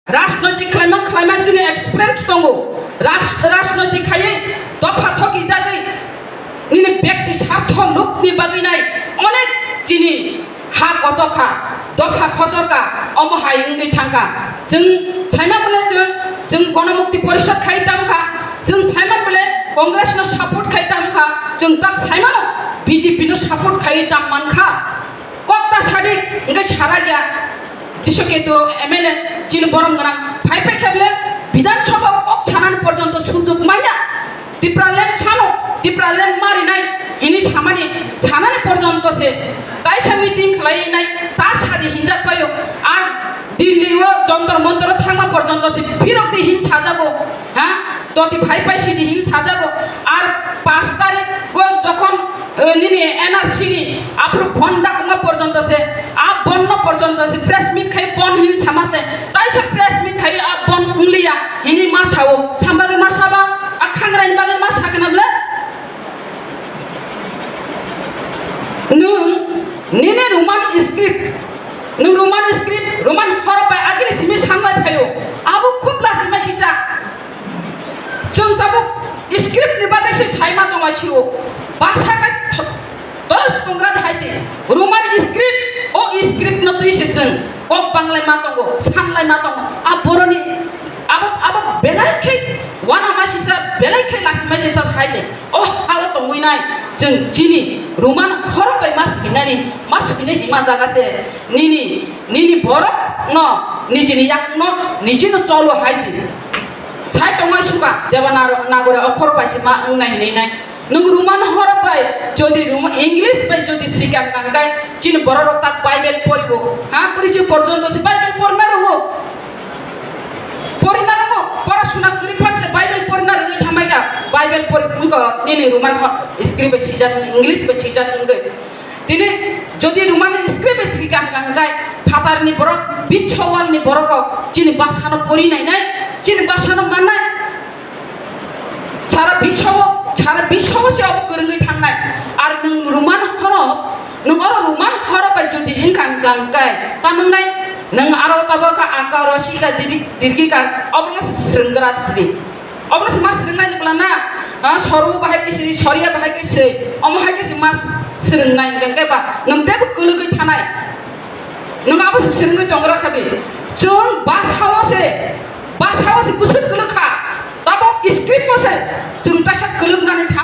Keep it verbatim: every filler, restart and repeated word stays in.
Rajnoitik khlaima khlaima chini experience tongo. Raj-, rajnoitik khaiwi dopha thokijagwi nini bekti sartho lubni bagwi nai onek chini ha kochok kha, dopha kochor kha, omo hai wngwi thang kha. Chwng saimano bole chwng, chwng Ganamukti Porishad khai tang kha, chwng saimano bole Congress no support khai tang kha, chwng tak saimano B J P no support khai tang man kha. Kok ta sadi, hingke sara ya. Bishoketu M L A, chini borom gwnang. Phai phai kheble, Bidhan Sabha kok sanani porjonto sujog manya. Tipraland sano, Tipraland marinai, hini samani, sanani porjonto se. Taisa meeting khlai nai, ta sadi hinjak payo. Ar Delhi o Jantar Mantar o thangma porjonto se, phirok di hin sajago. Ha? Toti phai phai sidi hin sajago. Ar pash tarik o jokhon, eh, nini N R C ni aphuru phone dakma porjonto se, a bonno porjonto se, press meet khai bon hin sama se, taisa press meet khai a bon ungliya, hini ma sao, sambagwi ma saba, a khangraini bagwi ma sakna ble. Nwng nini Roman script, nwng Roman script, Roman horop bai agini simi sanglai phaio, abo khub lachima sisa. Chwng tabuk script ni bagwi se saima tongo sio. Basa kai tho-, dos pungra de hai se. Roman script, o script no twi se chwng kok banglai ma tongo, sanlai ma tongo. A boroni abo, abo belai khe wana ma sisa, belai khe lasi ma sisa hai se. O halo tongwi nai chwng chini Roman horop bai ma swinani, ma swinai hima jaga se nini, nini borok no nijini yak no nijino cholo hai se. Sai tongma suka, Debanagari o khorok bai se ma wng nai hinwi nai. Nwng Roman horok bai, jodi Roman, English bai jodi sikang kang kai, chini borok rok tak Bible poribo. Ha, bwrwi se porjonto se Bible porna rongo. Porina rongo, pora suna kwrwi phan se Bible porna rwgwi thamai kha. Bible pori wngkha nini Roman ho-, script bai sijak, English bai sijak wngwi. Tini jodi Roman script bai sika hwnkha hwnkhe phatarni borok, biswalni borok rok chini bwsano pori nainai, chini bwsano mannai. Sara biswo, sara biswo se obo kwrwngwi thangnai. Ar nwng Roman horop, nwng oro Roman horop bai jodi wngkha hwnkha hwnkhe tamo wngnai? Nwng aro tabok kha akaro sika diri, dirgikar, obono swrwnggra sidi. Obono se ma swrwngnai ni bwla na? Ha, soru bahai khe se, soriya bahai khe se, omo hai khe se ma swrwngnai hwnkhe ba nwng teibo kwlwgwi thanai. Nwng abo se swrwngwi tonggra kha di. Chwng bwsao se, bwsao se bwswk kwlwk kha. Tabok script o se chwng taisa kwlwknani tha